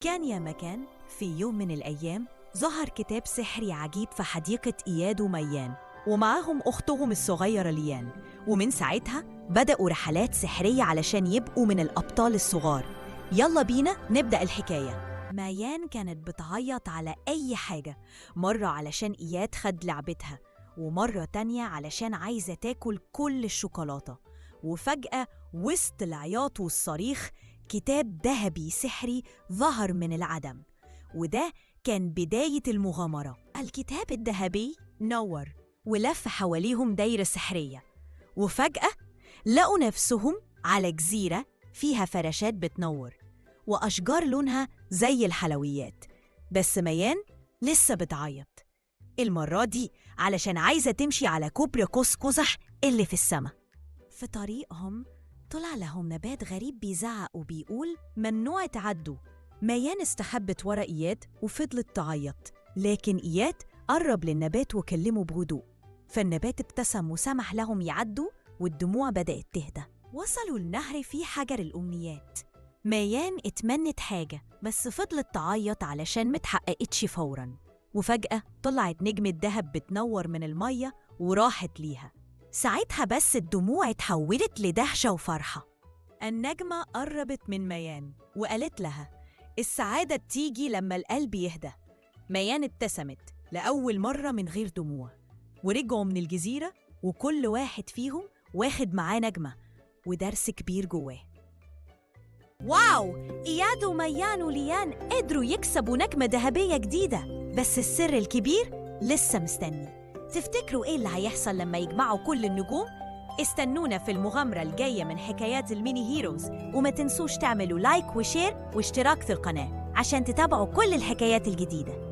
كان يا مكان في يوم من الأيام ظهر كتاب سحري عجيب في حديقة إياد وميان ومعاهم أختهم الصغيرة ليان، ومن ساعتها بدأوا رحلات سحرية علشان يبقوا من الأبطال الصغار. يلا بينا نبدأ الحكاية. ميان كانت بتعيط على أي حاجة، مرة علشان إياد خد لعبتها، ومرة تانية علشان عايزة تاكل كل الشوكولاتة. وفجأة وسط العياط والصريخ كتاب ذهبي سحري ظهر من العدم، وده كان بداية المغامرة. الكتاب الذهبي نور ولف حواليهم دايرة سحرية، وفجأة لقوا نفسهم على جزيرة فيها فراشات بتنور وأشجار لونها زي الحلويات. بس ميان لسه بتعيط المرة دي علشان عايزة تمشي على كوبري قوس قزح اللي في السما. في طريقهم طلع لهم نبات غريب بيزعق وبيقول ممنوع تعدوا. ميان استخبت ورا إياد وفضلت تعيط، لكن إياد قرب للنبات وكلمه بهدوء، فالنبات ابتسم وسمح لهم يعدوا، والدموع بدأت تهدى. وصلوا النهر فيه حجر الأمنيات. ميان اتمنت حاجة بس فضلت تعيط علشان متحققتش فوراً، وفجأة طلعت نجمة ذهب بتنور من المية وراحت ليها. ساعتها بس الدموع اتحولت لدهشة وفرحة. النجمة قربت من ميان وقالت لها السعادة بتيجي لما القلب يهدى. ميان ابتسمت لأول مرة من غير دموع، ورجعوا من الجزيرة وكل واحد فيهم واخد معاه نجمة ودرس كبير جواه. واو! إياد وميان وليان قدروا يكسبوا نجمة ذهبية جديدة، بس السر الكبير لسه مستني. تفتكروا إيه اللي هيحصل لما يجمعوا كل النجوم؟ استنونا في المغامرة الجاية من حكايات ال Mini Heroes، وما تنسوش تعملوا like و share واشتراك في القناة عشان تتابعوا كل الحكايات الجديدة.